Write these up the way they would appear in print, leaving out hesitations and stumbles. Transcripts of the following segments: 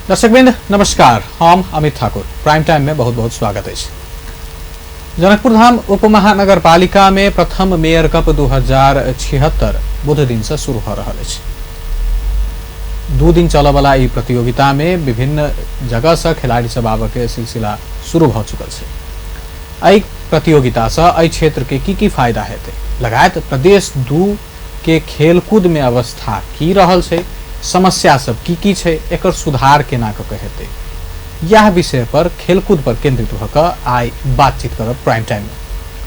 दर्शकवृंद नमस्कार, हम Amit Thakur prime time में बहुत बहुत स्वागत अछि। जनकपुर धाम उप महानगरपालिका में प्रथम मेयर कप 2076 बुध दिन से शुरू हो रहा अछि। 2 दिन चलय वाला ई प्रतियोगिता में विभिन्न जगह से खिलाड़ी सब आबय के सिलसिला शुरू भ चुकल छै। एहि प्रतियोगिता से एहि क्षेत्र के की की फायदा हेतै, लगायत प्रदेश 2 के खेलकूद में अवस्था की रहल छै, समस्या सब की की छै, एकर सुधार केना कऽ के हेतै, यह विषय पर खेलकूद पर केंद्रित भऽ कऽ आइ बातचीत करब प्राइम टाइम में।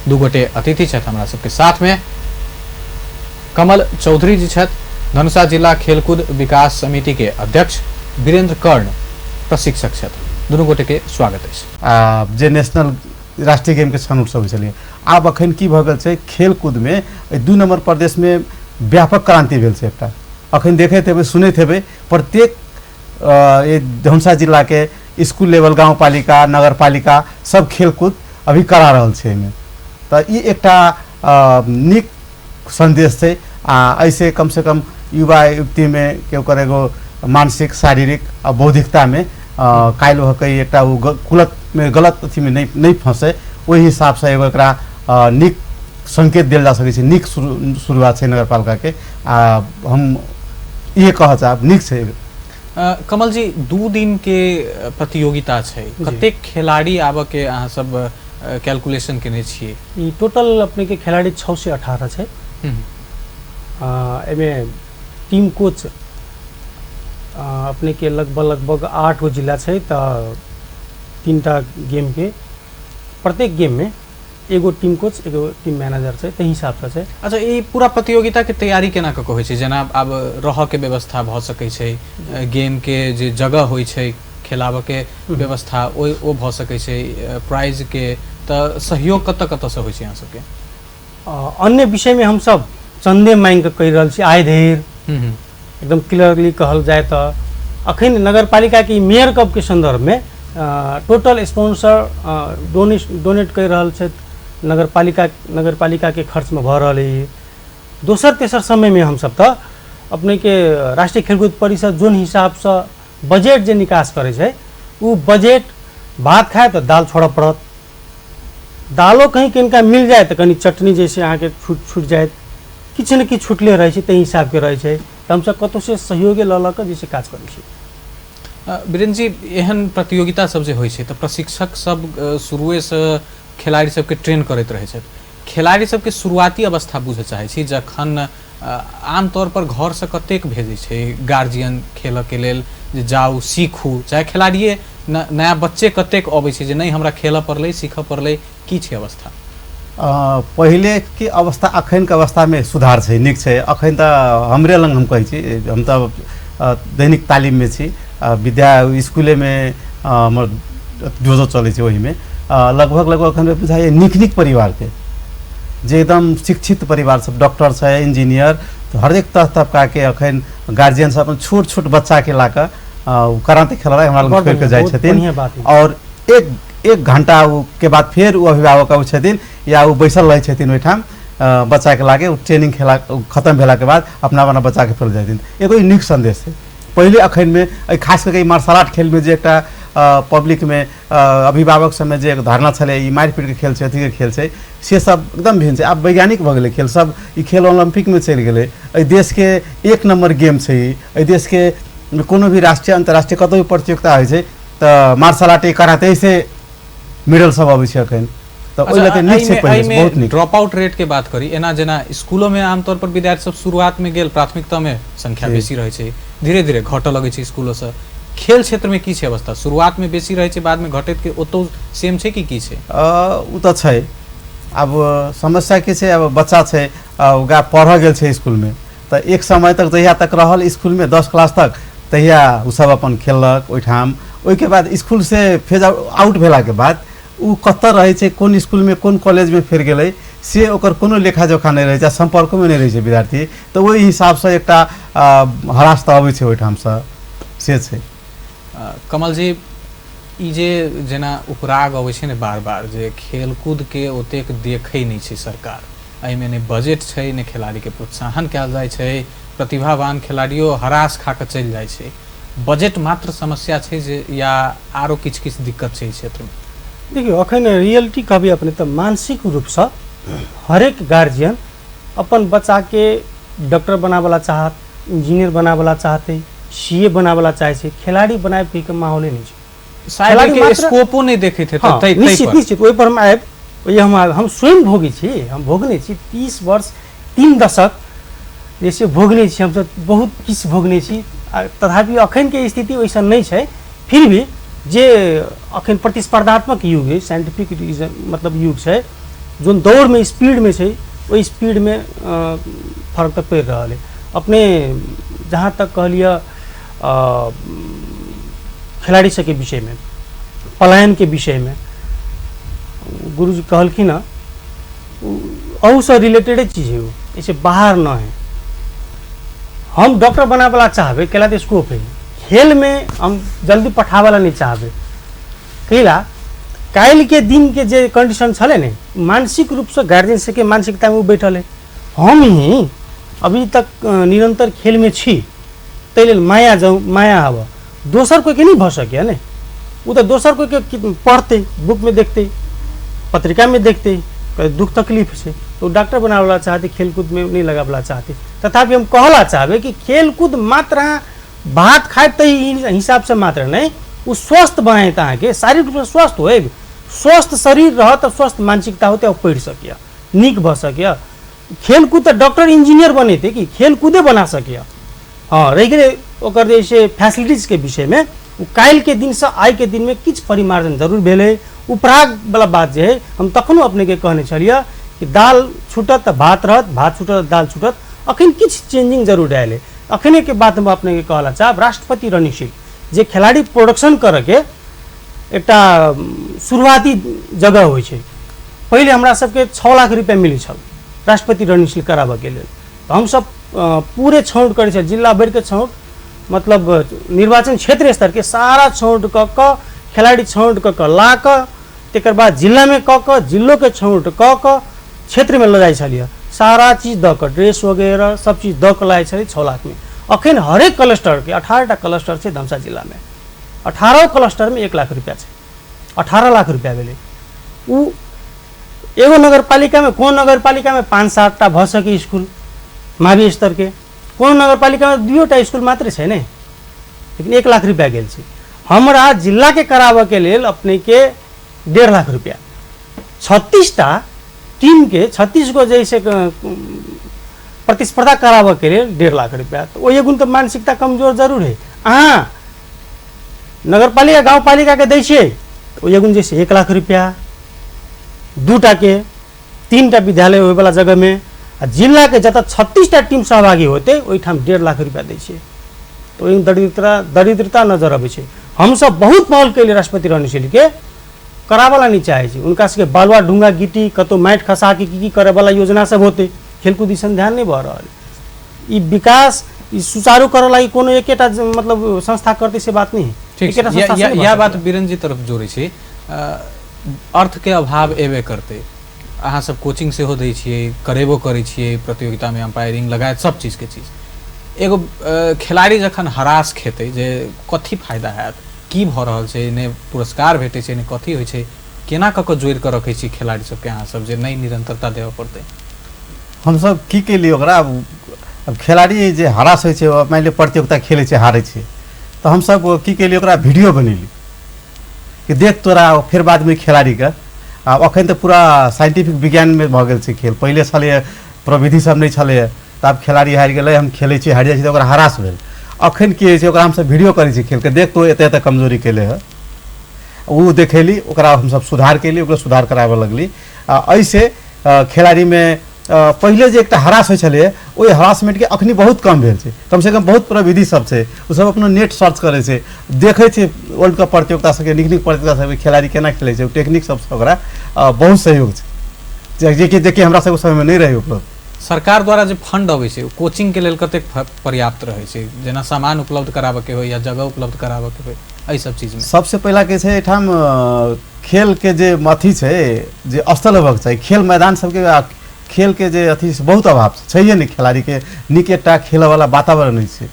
2 गोटे अतिथि छथि हमरा सबके साथ में। कमल चौधरी जी छथि, धनुषा जिला खेलकूद विकास समिति के अध्यक्ष, वीरेंद्र कर्ण प्रशिक्षक छथि। दुनू गोटे के स्वागत अछि। आ जे नेशनल राष्ट्रीय गेम के छनौट सब होइ छलै, आब अखन की भऽ गेल छै, खेलकूदमे एहि 2 नंबर प्रदेशमे व्यापक क्रांति भेल छै। एकटा अखन देखैत हेबै, सुनैत हेबै, प्रत्येक धनुषा जिलाके स्कूल लेवल, गाउँपालिका, नगरपालिका सब खेलकूद अभी करा रहल छै एहिमे। तऽ ई एकटा नीक संदेश छै आ एहिसे कमसँ कम युवा युवतीमे के ओकर एगो मानसिक, शारीरिक आ बौद्धिकतामे काल्हि भऽ कऽ एकटा ओ कुलतमे गलत अथीमे नहि फँसै, ओहि हिसाबसँ एगो एकरा नीक संकेत देल जा सकै छै। नीक शुरुआत छै नगरपालिकाके आ हम इहे कहऽ चाहब, नीक छै। कमल जी, 2 दिन के प्रतियोगिता छै, कतेक खिलाड़ी आबऽ के अहाँ सब कैलकुलेशन केने छियै? ई टोटल अपने के खिलाड़ी 6 से 18 छै। एहिमे टीम कोच अपने के लगभग 8 गो जिला छै, तऽ 3टा गेम के प्रत्येक गेम में एगो टीम कोच एगो टीम मैनेजर छै, ताहि हिसाबसँ छै। अच्छा, ई पूरा प्रतियोगिता के तैयारी केना कऽ के होइ छै? जेना आब रहऽ के व्यवस्था भऽ सकै छै, गेम के जे जगह होइ छै खेलाबऽ के व्यवस्था ओ भऽ सकै छै, प्राइज के तऽ सहयोग कतऽ कतऽ से होइ छै अहाँ सबके? अन्य विषयमे हमसब चन्दे मांगि कऽ कहि रहल छी आइ धरि, एकदम क्लियरली कहल जाय तऽ अखन नगरपालिकाके ई मेयर कपके सन्दर्भमे टोटल स्पॉन्सर डोनेट करि रहल छथि, नगरपालिकाके खर्चमे भऽ रहल है। दोसर तेसर समयमे हमसब तऽ अपनेके राष्ट्रीय खेलकूद परिषद जोन हिसाबसँ बजट जे निकास करै छै, ओ बजट भात खाए तऽ दाल छोड़ऽ पड़त, दालो कहीं किनका मिल जाए तऽ कनि चटनी जैसे अहाँके छूटि जायत, किछु ने किछु छुटले रहै छै, ताहि हिसाबके रहै छै। तऽ हमसब कतहुसँ सहयोगे लऽ लऽ कऽ जे छै काज करै छी। वीरेंद्र जी, एहन प्रतियोगिता सब जे होइ छै तऽ प्रशिक्षक सब शुरुएसँ खिलाड़ी सबके ट्रेन करैत रहै छथि। खिलाड़ी सबके शुरुआती अवस्था बुझऽ चाहै छी, जखन आमतौर पर घरसँ कतेक भेजै छै गार्जियन खेलऽके लेल जे जाउ सीखू, चाहे खिलाड़िए नया बच्चे कतेक अबै छै जे नहि हमरा खेलऽ पड़लै, सीखऽ पड़लै, की छै अवस्था? पहिलेके अवस्था अखनके अवस्थामे सुधार छै, नीक छै। अखन तऽ हमरे लग हम कहै छी, हम तऽ दैनिक तालिममे छी, विद्या स्कूलेमे हमर डोजो चलै छै, ओहिमे लगभग अखन बुझाइए नीक नीक परिवारके जे एकदम शिक्षित परिवार सब, डॉक्टर छै, इंजीनियर, हरेक तरह तबकाके अखन गार्जियन सब अपन छोट छोट बच्चाके ला कऽ कराते खेलऽ हमरा लग छोड़ि कऽ जाइ छथिन। और एक घंटा के बाद फेर ओ अभिभावक अबै छथिन या ओ बैसल रहै छथिन ओहिठाम बच्चाके लागे, ओ ट्रेनिंग खेला खत्म भेलाके बाद अपना अपना बच्चाके फेर जाइ छथिन। एगो ई नीक संदेश छै। पहिले अखनमे एहि खास कऽ के मार्शल आर्ट खेलमे जे एकटा पब्लिकमे अभिभावक सबमे जे एक धारणा छलै ई मारि पीटके खेल छै, अथीके खेल छै, से सब एकदम भिन्न छै। आब वैज्ञानिक भऽ गेलै खेल सब, ई खेल ओलम्पिकमे चलि गेलै। एहि देशके 1 नम्बर गेम छै ई। एहि देशके कोनो भी राष्ट्रीय अन्तर्राष्ट्रीय कतहु भी प्रतियोगिता होइ छै तऽ मार्शल आर्ट कराते से मेडल सब अबै छै अखन। तऽ ओहि लऽ कऽ नीक छै, पहिले बहुत नीक। ड्रॉप आउट रेट के बात करी, एना जेना स्कूलो में आमतौर पर विद्यार्थी सब शुरुआत में गेल, प्राथमिकता में संख्या बेसी रहै छै, धीरे धीरे घटऽ लगै छै स्कूलो से। खेल क्षेत्र में की छै अवस्था? शुरुआत में बेसी रहै छै, बाद में घटैत के ओतौ सेम छै कि की छै? ओ तऽ छै। आब समस्या की छै, आब बच्चा छै, ओकरा पढ़ऽ गेल छै स्कूलमे, तऽ एक समय तक जहिया तक रहल स्कूलमे 10 क्लास तक तहिया ओ सब अपन खेललक ओहिठाम। ओहिके बाद स्कूलसँ फेज आउट भेलाके बाद ओ कतऽ रहै छै, कोन स्कूलमे कोन कॉलेजमे फेर गेलै, से ओकर कोनो लेखा जोखा नहि रहै छै, सम्पर्कोमे नहि रहै छै विद्यार्थी। तऽ ओहि हिसाबसँ एकटा हरास तऽ अबै छै ओहिठामसँ, से छै। कमल जी, ई जे जेना उपराग अबै छै ने बार बार जे खेलकूदके ओतेक देखै नहि छै सरकार, एहिमे नहि बजट छै, नहि खिलाड़ीके प्रोत्साहन कयल जाइ छै, प्रतिभावान खिलाड़ियो हरास खा कऽ चलि जाइ छै। बजट मात्र समस्या छै जे या आरो किछु किछु दिक्कत छै एहि क्षेत्रमे? देखियौ, अखन रियलिटी कहबै अपने तऽ मानसिक रूपसँ हरेक गार्जियन अपन बच्चाके डॉक्टर बनाबला चाहत, इंजीनियर बनाबला चाहतै, सीए बनाबला चाहै छै, खिलाड़ी बनाबे के माहौले नहि छै। शायद खेलाड़ी एहिके मात्र स्कोपो नहि देखैत हेतै। हाँ, तै निश्चित पर। निश्चित ओहि पर हम आयब, ओहि हम आयब। हम स्वयं भोगै छी, हम भोगने छी 30 वर्ष 3 दशक जैसे भोगने छी, हमसब बहुत किछु भोगने छी। आ तथापि अखनके स्थिति ओइसन नहि छै, फिर भी जे अखन प्रतिस्पर्धात्मक युग है, साइंटिफिक रीजन मतलब युग छै, जोन दौड़मे स्पीडमे छै, ओहि स्पीडमे फर्क तऽ पड़ि रहल है। अपने जहाँ तक कहलियै खिलाड़ी सबके विषयमे, पलायनके विषयमे गुरुजी कहलखिन हँ, अहूसँ रिलेटेडे चीज है, ओ ऐसे बाहर न है। हम डॉक्टर बनाबला चाहबै, कैला तऽ स्कोप है खेलमे, हम जल्दी पठाबला नहीं चाहबै, कैला काल्हिके दिनके जे कंडीशन छलै ने, मानसिक रूपसँ गार्जियन सबके मानसिकतामे ओ बैठल है। हम ही अभी तक निरन्तर खेलमे छी, ताहि लेल माया जाउ माया हब, दोसर कोइके नहि भऽ सकैए ने। ओ तऽ दोसर कोइके पढ़तै, बुकमे देखतै, पत्रिकामे देखतै, दुख तकलीफ छै तो डॉक्टर बनाबला चाहते, खेलकूदमे नहि लगाबला चाहते। तथापि हम कहला चाहबै कि खेलकूद मात्र अहाँ भात खायब तऽ ई हिसाबसँ मात्र नहि, ओ स्वस्थ बनायत अहाँके, शारीरिक रूपसँ स्वस्थ होयब, स्वस्थ शरीर रहत तऽ स्वस्थ मानसिकता होतै, ओ पढ़ि सकैए, नीक भऽ सकैए। खेलकूद तऽ डॉक्टर इंजीनियर बनेतै कि खेलकूदे बना सकैए। हाँ, रहि गेलै ओकर जे छै फैसिलिटीजके विषयमे, ओ काल्हिके दिनसँ आइके दिनमे किछु परिमार्जन जरूर भेलै। उपरागवला बात जे है, हम तखनो अपनेके कहने छलियै कि दाल छूटत तऽ भात रहत, भात छूटत तऽ दाल छूटत। अखन किछु चेंजिंग जरूर आयल है। अखनेके बात हम अपनेके कहला चाहब, राष्ट्रपति रणनीति जे खिलाड़ी प्रोडक्शन करऽके एकटा शुरुआती जगह होइ छै। पहिले हमरा सबके 6 लाख रुपया मिलै छल राष्ट्रपति रणनीति कराबऽके लेल, तऽ हमसब पूरे छौट करै छल, जिला भरिके छौट, मतलब निर्वाचन क्षेत्र स्तरके सारा छौट कऽ कऽ खिलाड़ी छौट कऽ कऽ ला कऽ तकर बाद जिलामे कऽ कऽ जिलोके छौट कऽ कऽ क्षेत्रमे लऽ जाइ छलियै, सारा चीज दऽ कऽ ड्रेस वगैरह सब चीज दऽ कऽ लाइ छलियै 6 लाखमे। अखन हरेक क्लस्टरके 18टा क्लस्टर छै धमसा जिलामे, 18 क्लस्टरमे 1 लाख रुपया छै, 18 लाख रुपया भेलै। उ एगो नगरपालिकामे, कोन नगरपालिकामे 5-7टा भऽ सकै स्कूल मावि स्तरके, कोन नगरपालिकामे 2टा स्कूल मात्र छै ने, लेकिन 1 लाख रुपया गेल छै। हमरा जिलाके कराबऽके लेल अपनेके 1.5 लाख रुपया, 36टा टीमके 36 गो जैसे प्रतिस्पर्धा कराबऽके लेल 1.5 लाख रुपया, तऽ ओहि गुण तऽ मानसिकता कमजोर जरूर है। अहाँ नगरपालिका गाउँपालिकाके दै छियै तऽ ओहि गुण जैसे 1 लाख रुपया 2टाके 3टा विद्यालय होइवला जगहमे, आ जिलाके जतऽ 36टा टीम सहभागी होतै ओहिठाम 1.5 लाख रुपया दै छियै, तऽ ओहिमे दरिद्रता नजर अबै छै। हमसब बहुत पहल केलियै राष्ट्रपति रणशीलके, कराबला नहि चाहै छी, हुनका सबके बालुआ ढुङ्गा गिट्टी कतौ माटि खसा के की की करैवला योजना सब होतै, खेलकूद दिसन ध्यान नहि भऽ रहल। ई विकास ई सुचारू करऽ लागि कोनो एकेटा मतलब संस्था करतै से बात नहि है। ठीक एकेटा संस्था से नहि भऽ इएह बात सकैए। बीरेन जी तरफ जोड़ै छी, अर्थ के अभाव एबे करतै, अहाँ सब कोचिंग सेहो दै छियै, करेबो करै छियै, प्रतियोगितामे अम्पायरिंग लगायत सब चीजके चीज। एगो खिलाड़ी जखन हरास खेतै जे कथी फायदा हैत, की भऽ रहल छै, नहि पुरस्कार भेटै छै, नहि कथी होइ छै, केना कऽ कऽ जोड़ि कऽ रखै छी खिलाड़ी सबके अहाँ सब जे नहि निरंतरता देबऽ पड़तै? हमसब की केलियै ओकरा, अब खिलाड़ी जे हरास होइ छै, मानि लिअ प्रतियोगिता खेलै छै, हारै छै, तऽ हमसब की केलियै ओकरा वीडियो बनेली कि देख तोरा फेर बादमे खिलाड़ीके। आब अखन तऽ पूरा साइंटिफिक विज्ञानमे भऽ गेल छै खेल, पहिले छलैए प्रविधि सब नहि छलैए, तऽ आब खिलाड़ी हारि गेलै, हम खेलै छी हारि जाइ छी तऽ ओकरा हरास भेल। अखन की होइ छै ओकरा हमसब वीडियो करै छी खेलके, देख तो एते एते कमजोरी केले हँ, ओ देखेली, ओकरा हमसब सुधार केली, ओकरा सुधार कराबऽ लगली। आ एहिसँ खिलाड़ीमे पहिले जे एकटा हरास होइ छलैए ओहि हरासमेंटके अखनी बहुत कम भेल छै, कमसँ कम बहुत प्रविधि सब छै, ओ सब अपनो नेट सर्च करै छै, देखै छै वर्ल्ड कप प्रतियोगिता सबके, नीक नीक प्रतियोगिता सबके खिलाड़ी केना खेलै छै, ओ टेक्निक सबसँ ओकरा बहुत सहयोग छै, जे कि हमरा सबके समयमे नहि रहै उपलब्ध। सरकार द्वारा जे फंड अबै छै ओ कोचिंग के लेल कतेक पर्याप्त रहै छै, जेना सामान उपलब्ध कराबऽके होइ या जगह उपलब्ध कराबऽके होइ, एहि सब चीजमे? सबसे पहिला के छै एहिठाम खेलके जे अथी छै, जे स्थल होबक चाही, खेल मैदान सबके खेलके जे अथी से बहुत अभाव छै, छैहे नहि, खिलाड़ीके नीक एकटा खेलऽवला वातावरण नहि छै।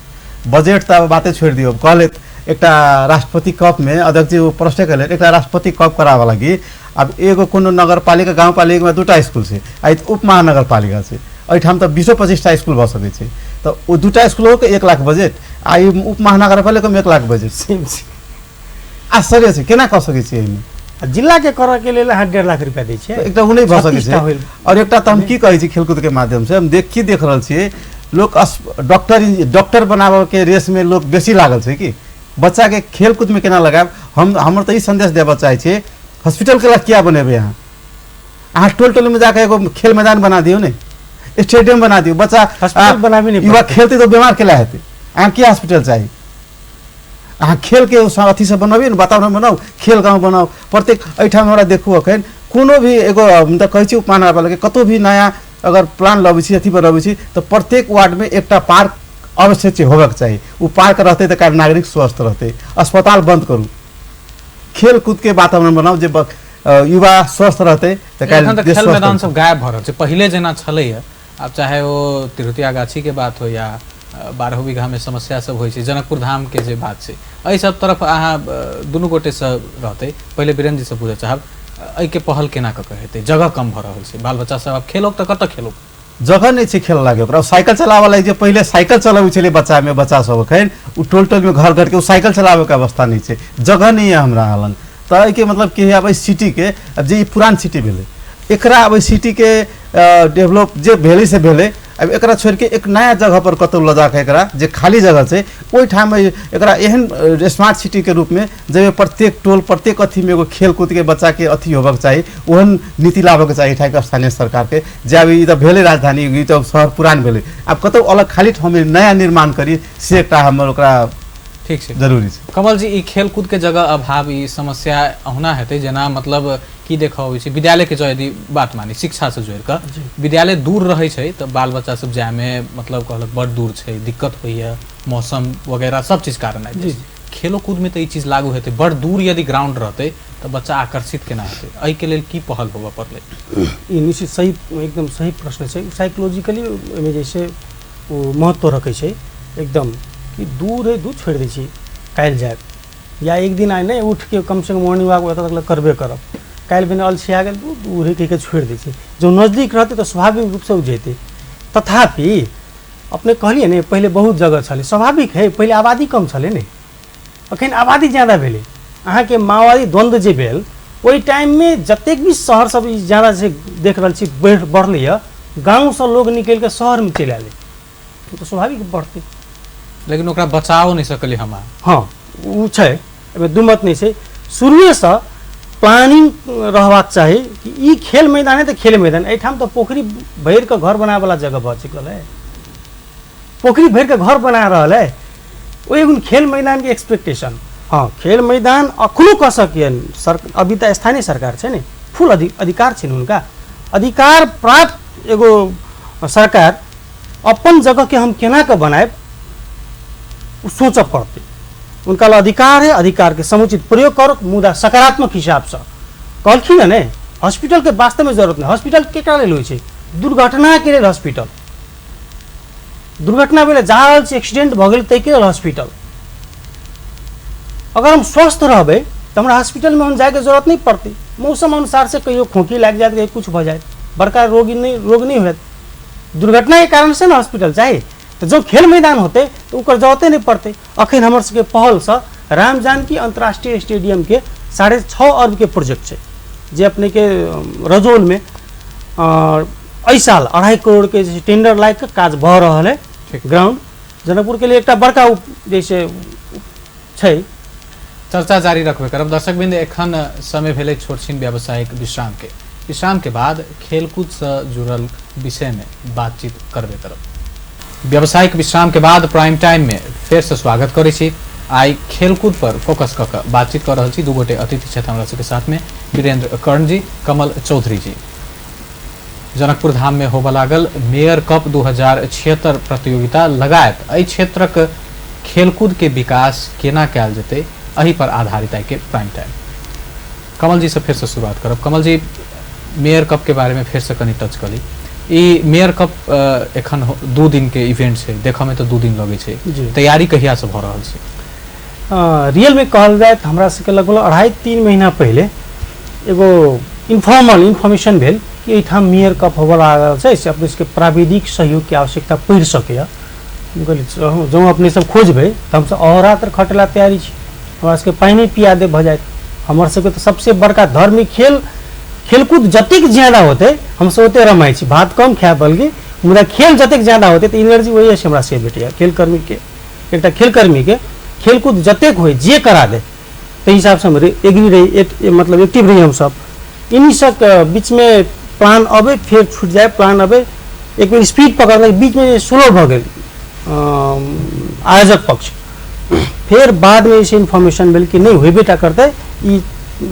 बजट तऽ आब बाते छोड़ि दियौ। कहले एकटा राष्ट्रपति कपमे अध्यक्ष जी ओ प्रश्न कयलनि, एकटा राष्ट्रपति कप कराबऽ लागी आब एगो कोनो नगरपालिका गाउँपालिकामे 2टा स्कूल छै, आ ई उप महानगरपालिका छै, एहिठाम तऽ 20-25टा स्कूल भऽ सकै छै, तऽ ओ 2टा स्कूलोके 1 लाख बजट आ ई उप महानगरपालिकामे 1 लाख बजट, सेम छै। आश्चर्य छै, केना कऽ सकै छियै एहिमे? आ जिलाके करऽके लेल अहाँ 1.5 लाख रुपया दै छियै, एकटा ओ नहि भऽ सकै 36 टा छै। होइल। और एकटा तऽ हम की कहै छी, खेलकूदके माध्यमसँ हम की देख रहल छियै, लोक डॉक्टर बनाबऽके रेसमे लोक बेसी लागल छै कि बच्चाके खेलकूदमे केना लगायब। हमर तऽ ई सन्देश देबऽ चाहै छियै, हॉस्पिटलके लिए किया बनेबै अहाँ? अहाँ टोल टोलमे जाके एगो खेल मैदान बना दियौ ने, स्टेडियम बना दियौ, बच्चा हॉस्पिटल बनाबी नहि युवा पड़तै। खेलतै तऽ बीमार केला हेतै? अहाँ किया हॉस्पिटल चाही? अहाँ खेलके अथीसँ बनबियौ ने, वातावरण बनाउ, खेल गाँव बनाउ। प्रत्येक एहिठाम हमरा देखू एखन कोनो भी एगो, हम तऽ कहै छी उपमहानगरपालिका कतहु भी नया अगर प्लान लबै छी, अथी बनबै छी, तऽ प्रत्येक वार्डमे एकटा पार्क अवश्य छै, होबऽके चाही। ओ पार्क रहतै तऽ काल्हि नागरिक स्वस्थ रहतै। अस्पताल बन्द करू, खेलकूदके वातावरण बनाउ, जे युवा स्वस्थ रहतै तऽ एखन काल्हि तऽ देश खेल स्वस्थ मैदान रहतै। सब गायब भऽ रहल छै, पहिले जेना छलैया। आब चाहे ओ तिरहुतिया गाछी के बात हो या 12 बीघा में समस्या सब होइ छै, जनकपुर धाम के जे बात छै, एहि सब तरफ अहाँ दुनू गोटे से रहतै। पहिले वीरेन्द्र जी से पूछऽ चाहब, एहिके पहल केना कऽ के हेतै? जगह कम भऽ रहल छै, बाल बच्चा सब आब खेलो तऽ कतऽ खेलो? जगह नहि छै खेल लागे ओकरा। साइकिल चलाबऽ लागि जे पहिले साइकिल चलाबै छलै बच्चामे, बच्चा सब एखन ओ टोल टोलमे घर घरके ओ साइकिल चलाबैके अवस्था नहि छै, जगह नहि यऽ हमरा लग। तऽ एहिके मतलब की है, आब एहि सिटीके, आब जे ई पुरान सिटी भेलै, एकरा आब एहि सिटीके डेवलप जे भेलै से भेलै, आब एकरा छोड़िके एक नया जगह पर कतहु लऽ जाकऽ एकरा जे खाली जगह छै ओहिठाम एकरा एहन स्मार्ट सिटीके रूपमे जाहिमे प्रत्येक टोल प्रत्येक अथीमे एगो खेलकूदके बच्चाके अथी होबऽके चाही, ओहन नीति लाबऽके चाही एहिठामके स्थानीय सरकारके। जे आब ई तऽ भेलै राजधानी, ई तऽ शहर पुरान भेलै, आब कतहु अलग खाली ठाममे नया निर्माण करी, से एकटा हमर ओकरा ठीक छै, जरूरी छै। कमल जी, ई खेलकूद के जगह अभाव ई समस्या अहुना हेतै, जेना मतलब की देखऽ अबै छै विद्यालय के जँ यदि बात मानी शिक्षा से जोड़ि कऽ, विद्यालय दूर रहै छै तऽ बाल बच्चा सब जायमे मतलब कहलक बड़ दूर छै, दिक्कत होइए, मौसम वगैरह सब चीज कारण आबि जाइ छै। खेलो कूद में तऽ ई चीज लागू हेतै, बड़ दूर यदि ग्राउंड रहतै तऽ बच्चा आकर्षित केना हेतै? एहिके लेल की पहल होबऽ पड़लै? ई निश्चित सही, एकदम सही प्रश्न छै। साइकोलॉजिकली ओहिमे जे छै ओ महत्व रखै छै एकदम, कि दूर है दूर छोड़ि दै छी, काल्हि जायब या एक दिन आइ नहि उठिके कमसँ कम मॉर्निंग वॉक ओतऽ तक करबे करब, काल्हि बिना अलसिया गेल दूर है कहिके छोड़ि दै छै। जँ नजदीक रहतै तऽ स्वाभाविक रूपसँ ओ जेतै। तथापि अपने कहलियै ने पहिले बहुत जगह छलै, स्वाभाविक है पहिले आबादी कम छलै ने, अखन आबादी ज्यादा भेलै। अहाँके माओवादी द्वन्द्व जे भेल ओहि टाइममे जतेक भी शहर सब ई ज्यादा जे देख रहल छी बढ़लै यऽ, गाँवसँ लोग निकलि कऽ शहरमे चलि आयलै, तऽ स्वाभाविक बढ़तै। लेकिन ओकरा बचाओ नहि सकलियै हम। हँ ओ छै, एहिमे दुमत नहि छै। शुरुएसँ प्लानिंग रहबाक चाही कि ई खेल मैदान है तऽ खेल मैदान, एहिठाम तऽ पोखरि भरि कऽ घर बनाबऽवला जगह भऽ चुकल है, पोखरि भरि कऽ घर बना रहल है, ओहि एगो खेल मैदानके एक्सपेक्टेशन। हँ खेल मैदान अखनो कऽ सकैए सर, अभी तऽ स्थानीय सरकार छै ने, फुल अधिकार छै ने हुनका, अधिकार प्राप्त एगो सरकार अपन जगहके हम केना कऽ बनायब ओ सोचऽ पड़तै। उनका लग अधिकार है, अधिकारके समुचित प्रयोग करो, मुदा सकारात्मक हिसाबसँ। कहलखिन ने हॉस्पिटलके वास्तवमे जरूरत नहि, हॉस्पिटल केकरा लेल होइ छै? दुर्घटनाके लेल हॉस्पिटल, दुर्घटना भेलै जा रहल छी एक्सीडेंट भऽ गेल ताहिके लेल हॉस्पिटल। अगर हम स्वस्थ रहबै तऽ हमरा हॉस्पिटलमे हम जाइके जरूरत नहि पड़तै। मौसम अनुसार से कहियो खोँखी लागि जायत, कहियो कुछ भऽ जायत, बड़का रोग नहि होयत, दुर्घटनाके कारणसँ ने हॉस्पिटल चाही। तऽ जँ खेल मैदान होतै तऽ ओकर जरूरते नहि पड़तै। अखन हमर सबके पहलसँ राम जानकी अन्तर्राष्ट्रीय स्टेडियमके 6.5 अरबके प्रोजेक्ट छै, जे अपनेके रजौलमे एहि साल 2.5 करोड़के जे टेंडर लागि कऽ काज भऽ रहल है। ग्राउंड जनकपुरके लिए एकटा बड़का जैसे छै। चर्चा जारी रखबे करब। दर्शकवृन्द, एखन समय भेलै छोट छिन व्यावसायिक विश्राम के। विश्राम के बाद खेलकूद से जुड़ल विषय में बातचीत करबे करब। व्यावसायिक विश्राम के बाद प्राइम टाइम में फेर से स्वागत करै छी। आइ खेलकूद पर फोकस कऽ कऽ बातचीत कऽ रहल छी। दू गोटे अतिथि छथि हमरा सबके साथ में, वीरेंद्र कर्ण जी, कमल चौधरी जी। जनकपुर धाम में होबऽ लागल मेयर कप 2076 प्रतियोगिता लगायत एहि क्षेत्रक खेलकूद के विकास केना कयल जेतै, एहि पर आधारित आइ के प्राइम टाइम। कमल जी से फिर से शुरुआत करब। कमल जी, मेयर कप के बारे में फिर से कनी टच करी। ई मेयर कप एखन 2 दिन के इवेंट छै, देखऽ में तऽ 2 दिन लगै छै, तैयारी कहिया से भऽ रहल छै? रियल में कहल जाए तऽ हमरा सबके लगभग 2.5-3 महीना पहिले एगो इन्फॉर्मल इन्फॉर्मेशन भेल कि एहिठाम मेयर कप होबऽ लागल छै, से अपने सबके प्राविधिक सहयोगके आवश्यकता पड़ि सकैए। हम कहली जँ अपने सब खोजबै तऽ हमसब अहोरात्र खटला तैयारी छी, हमरा सबके पानि पिया दे भऽ जायत। हमर सबके तऽ सबसे बड़का धर्म खेल खेलकूद जतेक ज्यादा होतै हमसब ओते रमाइ छी, भात कम खायब बल्कि, मुदा खेल जतेक ज्यादा होतै तऽ एनर्जी वही हमरा सबके भेटैए। खेलकर्मीके एकटा खेलकर्मीके खेलकूद जतेक होइ जे करा दे ताहि हिसाबसँ हम एग्री रही, मतलब एक्टिव रही हमसब। इन्हीं सब बीचमे प्लान अबै फेर छूटि जाए, प्लान अबै एक बेर स्पीड पकड़लक, बीचमे स्लो भऽ गेल आयोजक पक्ष, फेर बादमे जे इन्फॉर्मेशन भेल कि नहि होबे टा करतै, ई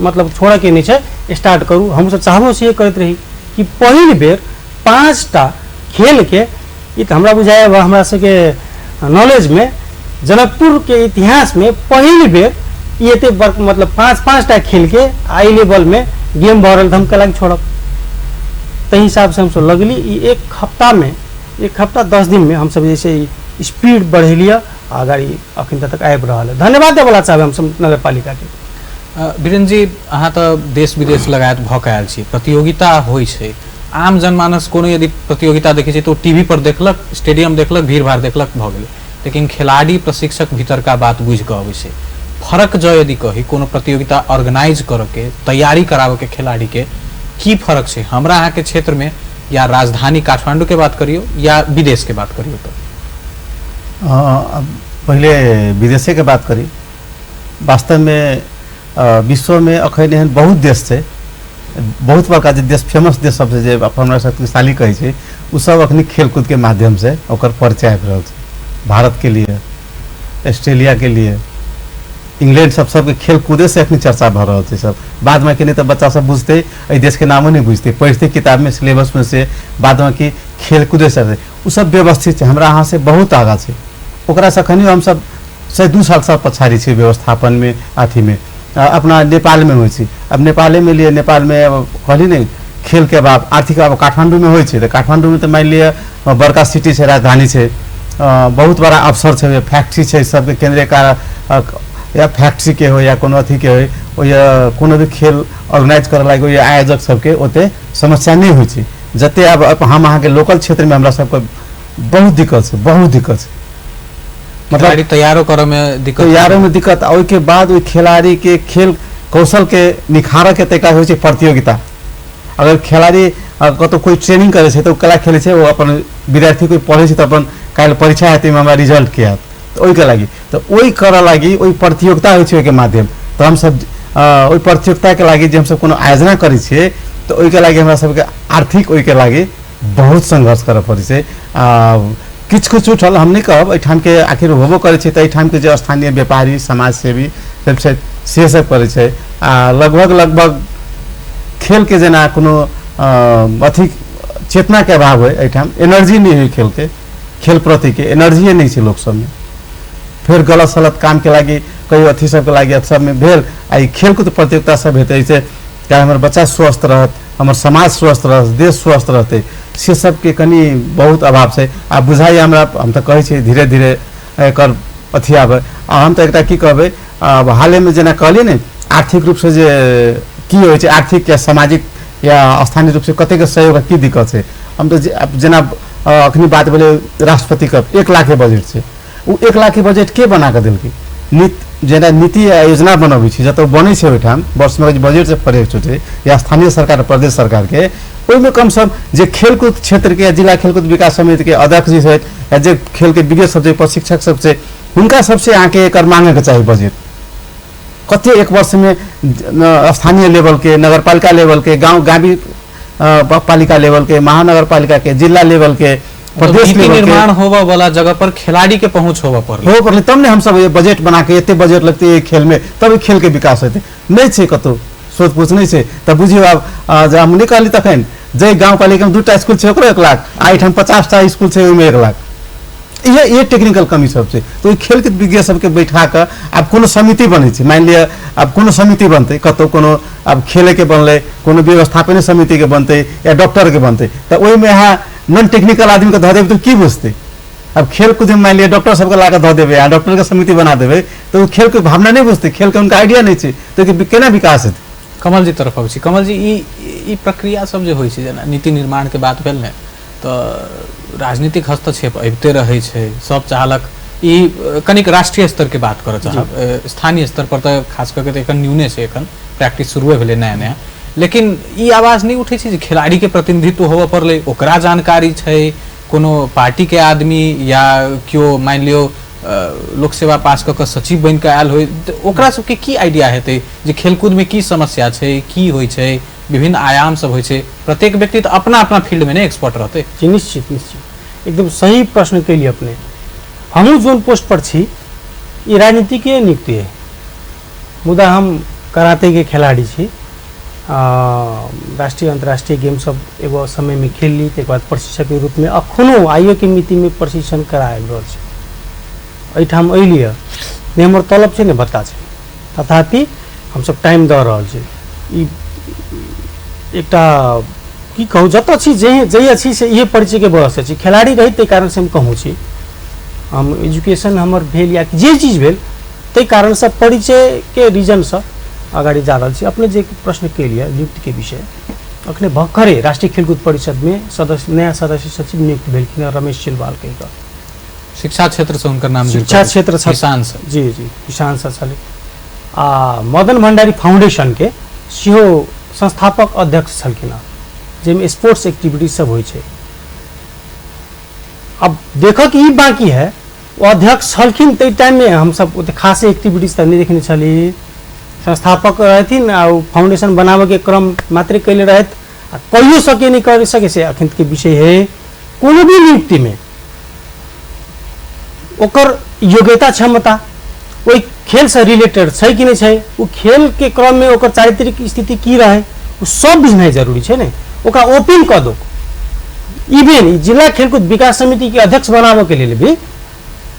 मतलब छोड़ऽके नहि छै, स्टार्ट करू। हमसब चाहबो से करैत रही कि पहिल बेर 5टा खेलके, ई तऽ हमरा बुझाइए हमरा सबके नॉलेजमे जनकपुरके इतिहासमे पहिल बेर ई एते मतलब 5-5टा खेलके आई लेवलमे गेम भऽ रहल, तऽ हम कैला छोड़ब। ताहि हिसाबसँ हमसब लगली ई एक हफ्तामे, 1 हफ्ता 10 दिनमे हमसब जे छै स्पीड बढ़ेलियै आ गाड़ी अखन तक आबि रहल है। धन्यवाद देवला चाहबै हमसब नगरपालिकाके। बीरेन जी, अहाँ तऽ देश विदेश लगायत भऽ के आयल छी, प्रतियोगिता होइ छै, आम जनमानस कोनो यदि प्रतियोगिता देखै छै तऽ ओ टीवी पर देखलक, स्टेडियम देखलक, भीड़ भाड़ देखलक, भऽ गेलै, लेकिन खिलाड़ी प्रशिक्षक भीतरका बात बुझि कऽ अबै छै। फरक जँ यदि कही कोनो प्रतियोगिता ऑर्गेनाइज करऽके, तैयारी कराबऽके खिलाड़ीके की फरक छै हमरा अहाँके क्षेत्रमे, या राजधानी काठमांडू के बात करियौ या विदेश के बात करियौ? तऽ पहिले विदेशे के बात करी। वास्तवमे विश्वमे अखन एहन बहुत देश छै, बहुत बड़का जे देश फेमस देश सब छै जे हमरा शक्तिशाली कहै छै, ओ सब अखनी खेलकूदके माध्यमसँ ओकर परिचय आबि रहल छै। भारतके लिए, ऑस्ट्रेलियाके लिए, इंग्लैंड सब सबके खेलकूदे से अखनी चर्चा भऽ रहल छै। सब बादमे कि नहि तऽ बच्चा सब बुझतै, एहि देशके नामो नहि बुझतै, पढ़तै किताबमे सिलेबसमे से, बादमे कि खेलकूदे से ओ सब व्यवस्थित छै। हमरा अहाँसँ बहुत आगाँ छै, ओकरासँ अखनी हमसब 102 सालसँ पछाड़ी छै व्यवस्थापनमे, अथीमे। अपना नेपालमे होइ छै, अब नेपालेमे लिए, नेपालमे कहली ने खेलके अभाव, आर्थिक अभाव काठमाण्डूमे होइ छै, तऽ काठमाण्डूमे तऽ मानि लिअ बड़का सिटी छै, राजधानी छै, बहुत बड़ा अवसर छै, फैक्ट्री छै, सबके केन्द्रीय या फैक्ट्रीके हो या कोनो अथीके हो, ओहि कोनो भी खेल ऑर्गेनाइज करऽ लागि ओहि आयोजक सबके ओते समस्या नहि होइ छै जते अब हम अहाँके लोकल क्षेत्रमे हमरा सबके बहुत दिक्कत छै, बहुत दिक्कत छै। मतलब तैयारो करऽमे दिक्कत, तैयारोमे दिक्कत, आ ओहिके बाद ओहि खिलाड़ीके खेल कौशलके निखारऽके तरीका होइ छै प्रतियोगिता। अगर खिलाड़ी कतौ कोइ ट्रेनिंग करै छै तऽ ओ कला खेलै छै, ओ अपन विद्यार्थी कोइ पढ़ै छै तऽ अपन काल्हि परीक्षा हेतै ओहिमे हमरा रिजल्ट के आयत, तऽ ओहिके लागि तऽ ओहि करऽ लागि ओहि प्रतियोगिता होइ छै ओहिके माध्यम। तऽ हमसब ओहि प्रतियोगिताके लागि जे हमसब कोनो आयोजना करै छियै तऽ ओहिके लागि हमरा सबके आर्थिक ओहिके लागि बहुत सङ्घर्ष करऽ पड़ै छै। किछु किछु उठल, हम नहि कहब एहिठामके आखिर होबो करै छै तऽ एहिठामके जे स्थानीय व्यापारी समाजसेवी सब छै से सब करै छै। आ लगभग लगभग खेलके जेना कोनो अथी चेतनाके अभाव होइ, एहिठाम एनर्जी नहि होइ, खेलके खेल प्रतिके एनर्जिए नहि छै लोक सबमे। फेर गलत सलत कामके लागि कहियो अथी सबके लागि सबमे भेल। आ ई खेलकूद प्रतियोगिता सब हेतै एहिसँ चाहे हमर बच्चा स्वस्थ रहत, हमर समाज स्वस्थ रहत, देश स्वस्थ रहतै, से सबके कनि बहुत अभाव छै। आ बुझाइए हमरा, हम तऽ कहै छियै धीरे धीरे एकर अथी आबै। आ हम तऽ एकटा की कहबै, आब हालेमे जेना कहलियै ने आर्थिक रूपसँ जे की होइ छै, आर्थिक या सामाजिक या स्थानीय रूपसँ कतेक सहयोग की दिक्कत छै। हम तऽ जेना अखनी बात भेलै राष्ट्रपति कप 1 लाखके बजट छै, ओ 1 लाखके बजट के बना कऽ देलकै? जेना नीति या योजना बनबै छै, जतऽ बनै छै ओहिठाम वर्षमे बजट जे फरेक छै या स्थानीय सरकार प्रदेश सरकारके, ओहिमे कमसँ कम जे खेलकूद क्षेत्रके या जिला खेलकूद विकास समितिके अध्यक्ष जी छथि या जे खेलके विज्ञ सब छै, प्रशिक्षक सब छै, हुनका सबसे अहाँके एकर माँगेके चाही बजट। कते एक वर्षमे स्थानीय लेवलके, नगरपालिका लेवलके, गाँव गामी पालिका लेवलके, महानगरपालिकाके, जिला लेवलके, प्रदेश नीति निर्माण होबऽ वाला जगह पर खिलाड़ी के पहुंच होबऽ पड़लै, होबऽ पड़लै, तब ने हमसब ये बजट बना के एते बजट लगतै खेल में, तब खेल के विकास हेतै। नहि छै कतौ सोच पूछ नहि छै। तऽ बुझियौ आब जे हम नहि कहली तखन जे गाँवपालिकामे 2टा स्कूल छै ओकरो 1 लाख, आ एहिठाम 50टा स्कूल छै ओहिमे 1 लाख। इहे टेक्निकल कमी सब छै। तऽ ओहि खेलके विज्ञ सबके बैठा कऽ आब कोनो समिति बनै छै, मानि लिअ आब कोनो समिति बनतै कतौ, कोनो आब खेलैके बनलै, कोनो व्यवस्थापने समितिके बनतै या डॉक्टरके बनतै, तऽ ओहिमे अहाँ नॉन टेक्निकल आदमी के धऽ देबै तऽ की बुझतै। अब खेलकूद में मान लिअ डॉक्टर सबके ला कऽ धऽ देबै आ डॉक्टर के समिति बना देबै तऽ ओ खेलके भावना नहि बुझतै, खेलके हुनका आइडिया नहि छै, तऽ केना विकास हेतै। कमल जी तरफ अबै छी। कमल जी, ई प्रक्रिया सब जे होइ छै, जेना नीति निर्माण के बात भेल ने, तऽ राजनीतिक हस्तक्षेप अबिते रहै छै, सब चाहलक। ई कनिक राष्ट्रीय स्तर के बात करऽ चाहब, स्थानीय स्तर पर तऽ खास कऽ के तऽ एखन न्यूने छै, एखन प्रैक्टिस शुरुए भेलै नया नया, लेकिन ई आवाज नहि उठै छै जे खिलाड़ी के प्रतिनिधित्व होबऽ पड़लै, ओकरा जानकारी छै, कोनो पार्टी के आदमी या केओ मानि लियौ लोक सेवा पास कऽ कऽ सचिव बनि कऽ आयल होइ, तऽ ओकरा सबके की आइडिया हेतै जे खेलकूदमे की समस्या छै, की होइ छै, विभिन्न आयाम सब होइ छै, प्रत्येक व्यक्ति तऽ अपना अपना फील्डमे नहि एक्सपर्ट रहतै। जी निश्चित निश्चित, एकदम सही प्रश्न कैलियै अपने। हमहूँ जोन पोस्ट पर छी, ई राजनीतिके नियुक्ति है, मुदा हम करातेके खिलाड़ी छी, राष्ट्रीय अंतर्राष्ट्रीय गेम सब एगो समयमे खेलली, ताहिके बाद प्रशिक्षकके रूपमे अखनो आइयोके मितिमे प्रशिक्षण करा आबि रहल छी। एहिठाम अयलियै नहि हमर तलब छै नहि भत्ता छै, तथापि हमसब टाइम दऽ रहल छी। ई एकटा की कहू, जतऽ छी जहिया छी से इहे परिचयके बरसै छी, खिलाड़ी रही ताहि कारणसँ हम कहूँ छी, हम एजुकेशन हमर भेल या जे चीज भेल ताहि कारणसँ परिचयके रीजनसँ अगाडि जा रहल छी। अपने जे प्रश्न केलियै नियुक्तिके विषय, अखने भर्खरे राष्ट्रीय खेलकूद परिषदमे सदस्य, नया सदस्य सचिव नियुक्त भेलखिन रमेश चिलवाल कहि कऽ, शिक्षा क्षेत्रसँ हुनकर नाम शिक्षा क्षेत्र किसान से, जी जी किसान से छलै। आ मदन भंडारी फाउंडेशनके सेहो संस्थापक अध्यक्ष छलखिन हँ, जाहिमे स्पोर्ट्स एक्टिविटी सब होइ छै। अब देखऽ ई बाकी है, ओ अध्यक्ष छलखिन ताहि टाइममे हमसब ओते खासे एक्टिविटीज तऽ नहि देखने छली, संस्थापक रहथिन आ ओ फाउंडेशन बनाबऽके क्रम मात्रे कैले रहथि, आ कहियो सके नहि कर सके से अखन के विषय है। कोनो भी नियुक्तिमे ओकर योग्यता क्षमता ओहि खेलसँ रिलेटेड छै कि नहि छै, ओ खेलके क्रममे ओकर चारित्रिक स्थिति की रहै, ओ सब बुझनाइ जरूरी छै ने। ओकरा ओपन कऽ दो। इवेन जिला खेलकूद विकास समिति के अध्यक्ष बनाबऽके लेल भी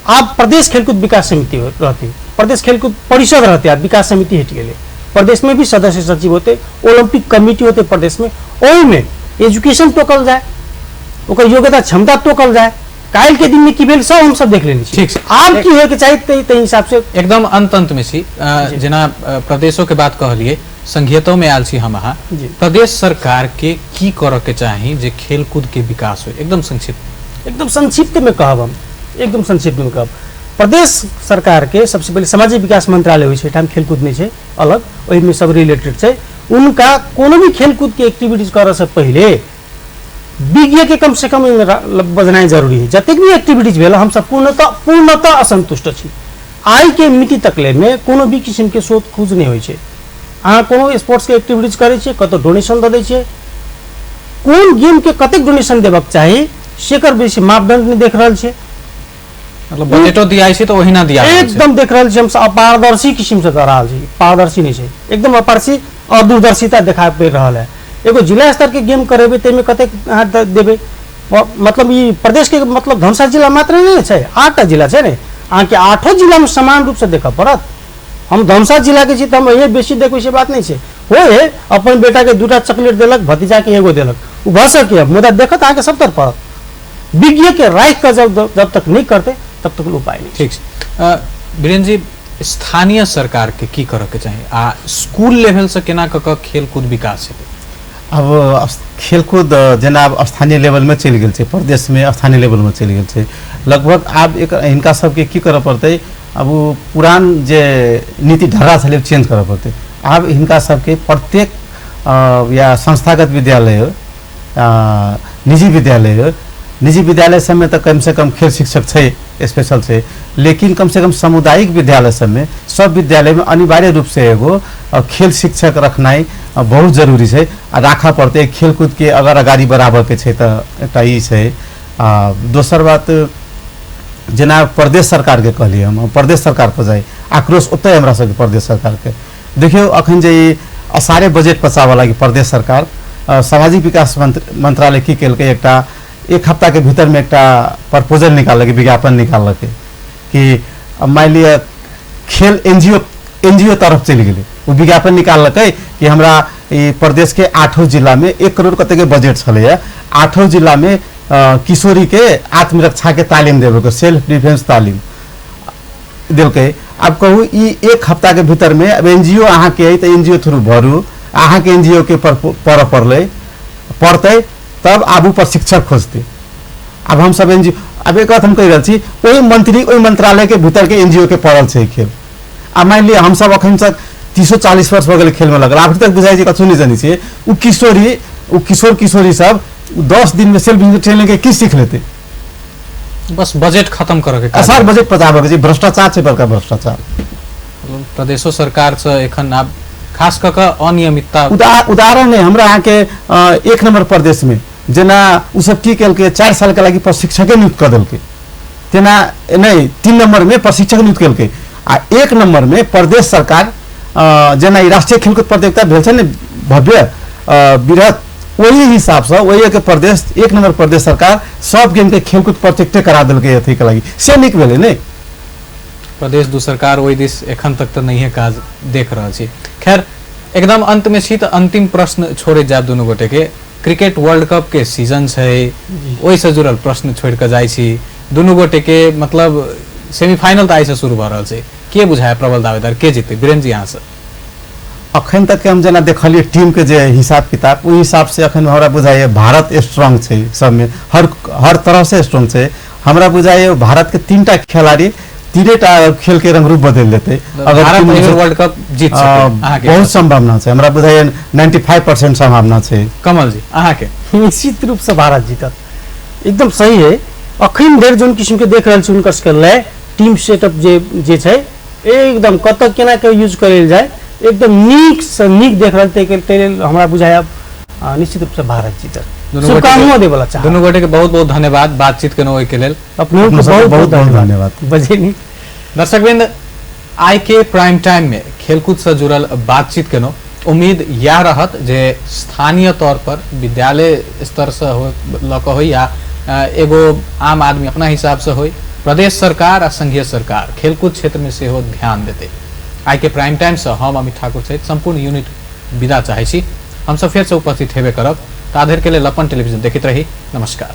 आब प्रदेश खेलकूद विकास समिति रहती, प्रदेश खेलकूद परिषद रहते, आब विकास समिति हटि गेलै, प्रदेशमे भी सदस्य सचिव होते, ओलम्पिक कमिटी होते प्रदेशमे, ओहिमे एजुकेशन टोकल जाय, ओकर योग्यता क्षमता टोकल जाय। काल्हि के दिन में की भेल सब हमसब देख लेने छी। ठीक छै। आब की होय के चाही ताहि हिसाब से एकदम अंत अंत में छी। जेना प्रदेशों के बात कहलिए, संघीयतो में आयल छी हम अहाँ, प्रदेश सरकार के की करऽ के चाही जे खेलकूद के विकास हो, एकदम संक्षिप्त। एकदम संक्षिप्त में कहब हम, एकदम संक्षिप्त में कहब। प्रदेश सरकार के सबसे पहिले सामाजिक विकास मंत्रालय होइ छै, एहिठाम खेलकूद नहि छै अलग, ओहिमे सब रिलेटेड छै। उनका कोनो भी खेलकूद के एक्टिविटीज करऽ से पहिले विज्ञ के कम से कम बजनाइ जरूरी है। जतेक भी एक्टिविटीज भेल हमसब पूर्णतः असंतुष्ट छी। आइ के मिति तकले में कोनो भी किसिम के शोध खोज नहि होइ छै। अहाँ कोनो स्पोर्ट्स के एक्टिविटीज करै छियै, कतौ डोनेशन दऽ दै छियै, कोन गेम के कतेक डोनेशन देबक चाही सेकर बेसी मापदंड नहि देख रहल छियै। मतलब बजटो दियाइ छै तऽ ओहिना दिया रहल छै। एकदम देख रहल छी हमसब अपारदर्शी किसिम से दऽ रहल छी, पारदर्शी नहि छै, एकदम अपारदर्शी अदूरदर्शिता देखा पड़ि रहल है। एगो जिला स्तर के गेम करेबै ताहिमे कतेक अहाँ देबै, मतलब ई प्रदेश के मतलब धनुषा जिला मात्र नहि छै, 8टा जिला छै ने, अहाँके 8 जिलामे समान रूपसँ देखऽ पड़त। हम धनुषा जिलाके छी तऽ हम एहि बेसी देखबै से बात नहि छै। होय है अपन बेटाके 2टा चॉकलेट देलक, भतीजाके एगो देलक, ओ भऽ सकैए, मुदा देखत अहाँके सब तर पड़त। विज्ञ के राखि कऽ जब तक नहि करतै तब तक उपाय नहि। ठीक छै। वीरेन्द्र जी, स्थानीय सरकार के की करऽ के चाही आ स्कूल लेवल से केना कऽ कऽ खेलकूद विकास हेतै? अब खेलकूद जेना आब स्थानीय लेवलमे चलि गेल छै, प्रदेशमे स्थानीय लेवलमे चलि गेल छै लगभग। आब एक हिनका सबके की करऽ पड़तै, आब ओ पुरान जे नीति ढर्रा छलै चेंज करऽ पड़तै। आब हिनका सबके प्रत्येक या संस्थागत विद्यालय हो, निजी विद्यालय हो, निजी विद्यालय सबमे तऽ कमसँ कम खेल शिक्षक छै, स्पेशल छै, लेकिन कमसँ कम सामुदायिक विद्यालय सबमे सब विद्यालयमे अनिवार्य रूपसँ एगो खेल शिक्षक रखनाइ बहुत जरूरी छै आ राखऽ पड़तै। खेलकूदके अगर अगाडि बढ़ाबऽके छै तऽ एकटा ई छै। आ दोसर बात जेना प्रदेश सरकारके कहलियै हम, प्रदेश सरकार पर जाइ आक्रोश ओतहि हमरा सबके प्रदेश सरकारके। देखियौ अखन जे ई असारे बजट पचाबऽ लागि प्रदेश सरकार, सामाजिक विकास मंत्रालय की केलकै, एकटा एक हफ्ताके भीतरमे एकटा प्रपोजल निकाललकै, विज्ञापन निकाललकै कि मानि लिअ खेल एनजीओ तरफ चलि गेलै। ओ विज्ञापन निकाललकै कि हमरा ई प्रदेशके 8 जिलामे 1 करोड़ कतेक बजट छलैए, 8 जिलामे किशोरी के आत्मरक्षा के तालीम देवे, सेल्फ डिफेंस तालीम देलकै। आब कहू ई एक हफ्ता के भीतर में अब एनजीओ अहाँके है तऽ एनजीओ थ्रू भरू, अहाँके एनजीओ के पढ़ पड़लै पढ़तै तब आबू प्रशिक्षक खोजतै। आब हमसब एनजीओ, आब एक बात हम कहि रहल छी, ओहि मंत्री ओहि मंत्रालय के भीतर के एनजीओ के पड़ल छै खेल। आ मानि लिअ हमसब अखन तक 340 वर्ष भऽ गेल खेल में लगल, आब तक बुझाइ छै कथू नहि जनै छियै। ओ किशोरी, ओ किशोर किशोरी सब 10 दिन में सेल्फ ट्रेनिंग के की सीख लेतै? बस बजट खत्म करऽ के सर, बजट पचाबऽ के छै, भ्रष्टाचार छै, बड़का भ्रष्टाचार। प्रदेशो सरकार से एखन आब खास कऽ कऽ अनियमितता। उदाहरण है हमरा अहाँके 1 नंबर प्रदेश में जेना ओ सब की केलकै, 4 साल के लागि प्रशिक्षके नियुक्त कऽ देलकै, तेना नहि 3 नंबर में प्रशिक्षक नियुक्त केलकै। आ 1 नंबर में प्रदेश सरकार जेना ई राष्ट्रीय खेलकूद प्रतियोगिता भेल छै ने भव्य वृहत, ओहि हिसाबसँ ओहि के प्रदेश 1 नंबर प्रदेश सरकार सब गेम के खेलकूद प्रतियोगिता करा देलकै अथी के लागि, से नीक भेलै ने। प्रदेश दू सरकार ओहि दिस एखन तक तऽ नहिए काज देख रहल छी। खैर एकदम अंत में छी तऽ अंतिम प्रश्न छोड़े जायब दुनू गोटे के। क्रिकेट वर्ल्ड कप के सीजन छै, ओहिसँ जुड़ल प्रश्न छोड़ि कऽ जाइ छी दुनू गोटे के। मतलब सेमीफाइनल तऽ आइसँ शुरू भऽ रहल छै, के बुझाय प्रबल दावेदार, के जीते? वीरेंद्र जी अहाँसँ। अखन तक हम जेना देखलियै टीम के जे हिसाब किताब, ओहि हिसाब से अखन हमरा बुझाइए भारत स्ट्रांग छै सबमे, हर तरह से स्ट्रांग छै। हमरा बुझाइए भारत के 3टा खिलाड़ी 3टा खेल के रंग रूप बदल देते अगर भारत वर्ल्ड कप जीत सके, बहुत संभावना छै। हमरा बुझाइए 95% संभावना छै। कमल जी अहाँके? निश्चित रूप से भारत जीतत, एकदम सही है। अखन धरि जोन किसिम के देख रहल छी हुनकर सबके लय टीम सेटअप जे जे छै एकदम कतऽ केना के यूज करल जाय, एकदम नीक से नीक देख रहल, ताहि लेल हमरा बुझाय निश्चित रूप से भारत जीतत। शुभकामना देवला चाहब। दुनू गोटे के बहुत बहुत धन्यवाद बातचीत केलहुँ ओहिके लेल। अपने बहुत बहुत धन्यवाद। बजेनी। दर्शकवृंद, आइ के प्राइम टाइम में खेलकूद से जुड़ल बातचीत केलहुँ। उम्मीद यह रहत जे स्थानीय तौर पर विद्यालय स्तर से हो लऽ कऽ होइ या एगो आम आदमी अपना हिसाब से होइ, प्रदेश सरकार आ संघीय सरकार खेलकूद क्षेत्र में सेहो ध्यान देते। आइ के प्राइम टाइम से हम अमित ठाकुर सहित संपूर्ण यूनिट विदा चाहै छी। हमसब फेर से उपस्थित हेबे करब, ता धरि के लेल अपन टेलीविजन देखैत रही। नमस्कार।